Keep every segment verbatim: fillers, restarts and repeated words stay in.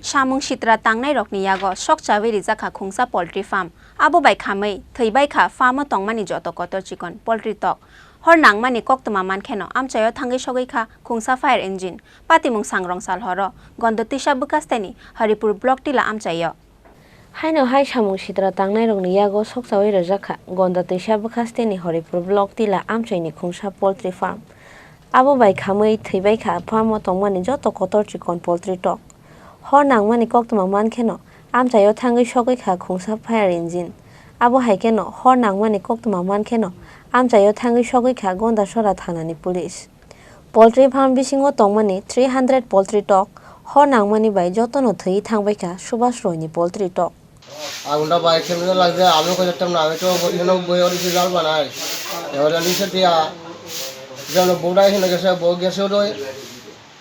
Samung sitra tangnairokni yago sok chawi rijak kha khungsa poultry farm. Abo bai khamwi thwi bai kha farm-o tongmani joto kotor chikon poultry tok. Hor nangmani koktwma mankheno amchaio thangwi sogwi kha khungsa fire engine. Patimung sangrong sal horo Gonda twisa bwkhasteni Haripur block tila amchaio. Haino hai samung sitra tangnairokni yago sok chawi rwjak kha Gonda twisa bwkhasteni Haripur block tila amchaini khungsa poultry farm. Abo bai khamwi thwi bai kha farm-o tongmani joto kotor chikon poultry tok. Hor nangmani koktwma mankheno amchaio thangwi sogwi kha khungsa fire engine. Abo hai kheno hor nangmani koktwma mankheno amchaio thangwi sogwi kha Gondasora thanani police. Poultry farm bisingo tongmani three hundred poultry tok hor nangmani bai jotono thwi thangbai kha Subhas Royni poultry tok. আগুনটা বাইরে কেমনে লাগছে, আমি কই দেখতাম না, আমি তো এখানে বই ওর জাল বানাই। এবার নিচে দিয়া যেন বউটা এখানে গেছে, বউ গেছে ওই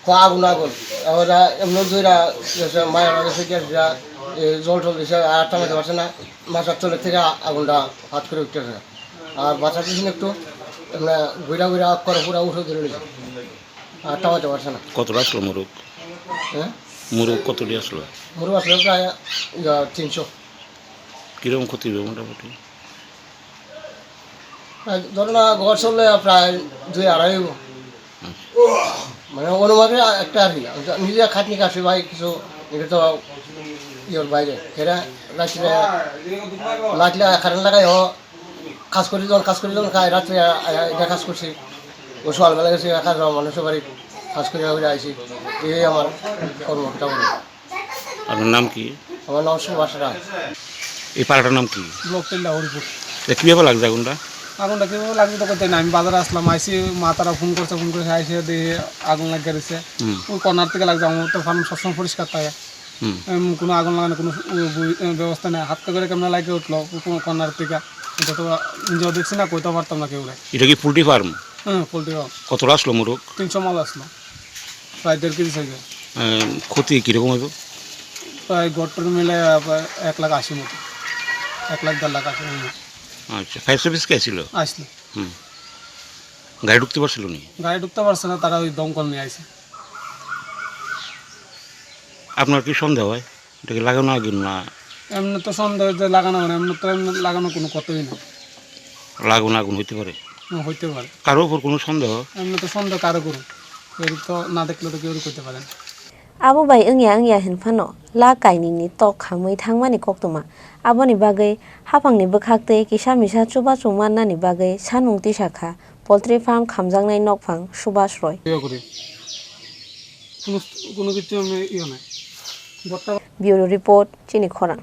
কো আগুন আগুন। এবার এমনি দুইটা গেছে, মায়ের গেছে, গেছে যা, এই জল টল দিছে, আর থামাতে পারছে না। মাথার তলে থেকে আগুনটা হাত করে উঠতেছে। আর বাঁচার পিছনে একটু এমনি ঘুরা ঘুরা করে পুরা উঠে দিল। আর থামাতে পারছে না। কতটা আসলো মোরগ? হ্যাঁ? মোরগ কতটি আসলো? মোরগ আসলো প্রায়, ইয়া, তিনশো। কিরকম ক্ষতি হবে মোটামুটি? প্রায় ধরো না, ঘর চললে প্রায় দুই আড়াই হইব। আচ্ছা। মানে অনুমানে একটা আর কি। নিজে খাটনি কাটছে ভাই কিছু, এটা তো ইয়ের বাইরে। এরা রাত্রে লাইট লাগা, কারেন্ট লাগাই হ, কাজ করি যখন, কাজ করি যখন খাই, রাত্রে আ-, আ-, এটা কাজ করছি। ও সকালবেলা গেছি, কাজ মানুষের বাড়ি কাজ করে করে আইছি। এই আমার কর্ম মোটামুটি। আপনার নাম কি? আমার নাম সুভাষ রায়। এই পাড়াটার নাম কি? ব্লক তেলিয়া হরিপুর। এটা কিভাবে লাগছে আগুনটা? আগুনটা কিভাবে লাগছে তো করতে না, আমি বাজারে আসলাম, আইসি মা তারা ফোন করছে, ফোন করে আইসে দিয়ে আগুন লাগিয়ে দিচ্ছে। হুম। ওই কর্নার থেকে লাগছে, আমার তো ফার্ম সবসময় পরিষ্কার থাকে। হুম। এম, কোনো আগুন লাগানোর কোনো উ-, বু-, এ, ব্যবস্থা নেই। হাত করে কেমন লাগিয়ে উঠলো কোনো কর্নার থেকে। এটা তো নিজেও দেখছি না, কইতেও পারতাম না কেউ। এটা কি পোল্ট্রি ফার্ম? হ্যাঁ, পোল্ট্রি ফার্ম। কতটা আসলো মোরগ? তিনশো মাল আসলো, প্রায় দেড় কেজি সাইজের। এম, ক্ষতি কিরকম হইব? প্রায় গড়টর মিলে প্রায় এক লাখ আশি মতো, এক লাখ দেড় লাখ আশি মতো। আচ্ছা, ফায়ার সার্ভিস কে ছিল? আসলো। হুম। গাড়ি ঢুকতে পারছিল নি? গাড়ি ঢুকতে পারছে না, তারা ওই দমকল নিয়ে আইছে। আপনার কি সন্দেহ হয়? এটা কি লাগানো আগুন না? এমনি তো সন্দেহ যে লাগানো, মানে, এমনি তো এমনি লাগানো কোনো কথাই না। লাগানো আগুন হইতে পারে? হ্যাঁ, হইতে পারে। কারো উপর কোনো সন্দেহ? এমনি তো সন্দেহ কারো করুন, কেউ তো না দেখলে তো কেউ করতে পারে না। Abo bai wngya wngya hin phano la kainwini tok khamwi thangmani koktwma. Aboni bagwi haphangni bwkhak twi kisa misa chubachu mannani bagwi sanmung tisa kha poultry farm khamjaknai nokphang Subhas Roy. ইয়ে করি। কোনো, কোনো কিছু আমি ইয়ে নাই। বর্তমান Bureau report, Chini Khorang.